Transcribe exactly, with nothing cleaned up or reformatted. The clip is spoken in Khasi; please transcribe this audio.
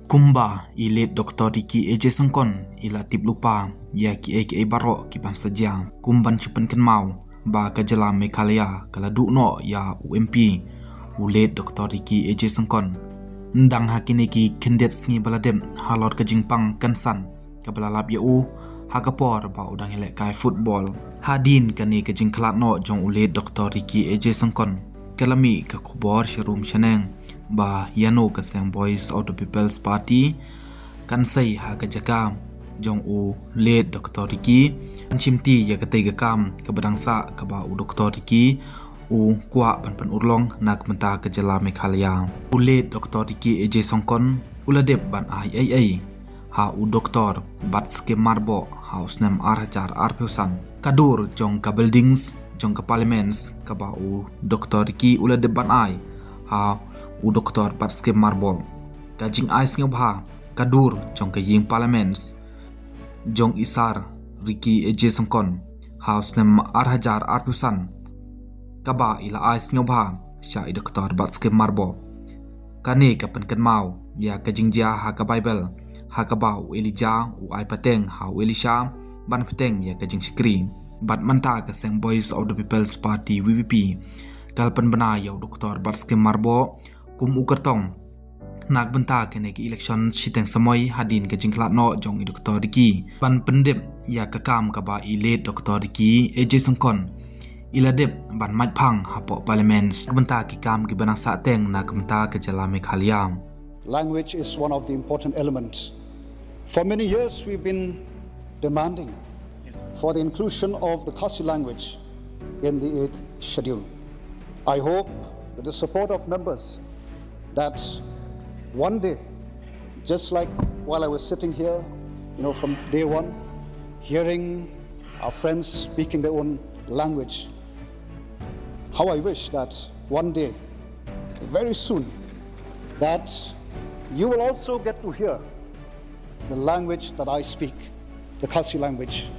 Kumba i late Doctor Ricky A J Syngkon i la tip lypa ïa kiei kiei baroh kiban sa jia, kum ban shu pynkynmaw ba ka jylla Meghalaya ka la duh noh ïa u M P, u late Doctor Ricky A J Syngkon. Ndang ha kine ki khyndiat sngi ba la dep, halor ka jingpang kynsan kaba la lap ïa u ha ka por ba u dang ïalehkai football. Hadien kane ka jingkhlad noh jong u late Doctor Ricky A J Syngkon, ka la mih ka khubor sharum shaneng ba ïano ka seng Voice of the People's Party kan sei ha ka jaka jong u late Doctor Ricky, kan shimti ïa katei ka kam kaba dang sah kaba u Doctor Ricky u kwah ban pynurlong na ka bynta ka jylla Meghalaya. U late Doctor Ricky A J Syngkon u la dep ban ai ei ei ha u Doctor Batskhem Myrboh ha u snem ar hajar arphew san. Ka dur jong ka buildings jong ka Parliaments kaba u Doctor Ricky u la dep ban ai ha u Doctor Batskhem Myrboh. Ka jingai sngewbha ka dur jong ka ïing Parliaments jong i Sir Ricky A J Syngkon ha u snem ar hajar arphew san, kaba i la ai sngewbha sha i Doctor Batskhem Myrboh. Kane ka pynkynmaw ïa ka jingjia ha ka Baibl, ha kaba u Elijah u ai pateng ha u Elisha ban bteng ïa ka jingshakri. Bad mynta ka seng Voice of the People's Party, V P P, ka la pynbna ïa u Doctor Batskhem Myrboh kum u kyrtong na ka bynta kane ka election shiteng samoi hadien ka jingkhlad noh jong i Doctor Ricky, ban pyndep ïa ka kam kaba i late Doctor Ricky A J Syngkon i la dep ban mait phang hapoh Parliament na ka bynta ki kam kiba dang sah teng na ka bynta ka jylla Meghalaya. Language is one of the important elements. For many years, we've been demanding for the inclusion of the Khasi language in the eighth schedule. I hope, with the support of members, that one day, just like while I was sitting here, you know, from day one, hearing our friends speaking their own language, how I wish that one day, very soon, that you will also get to hear the language that I speak, the Khasi language.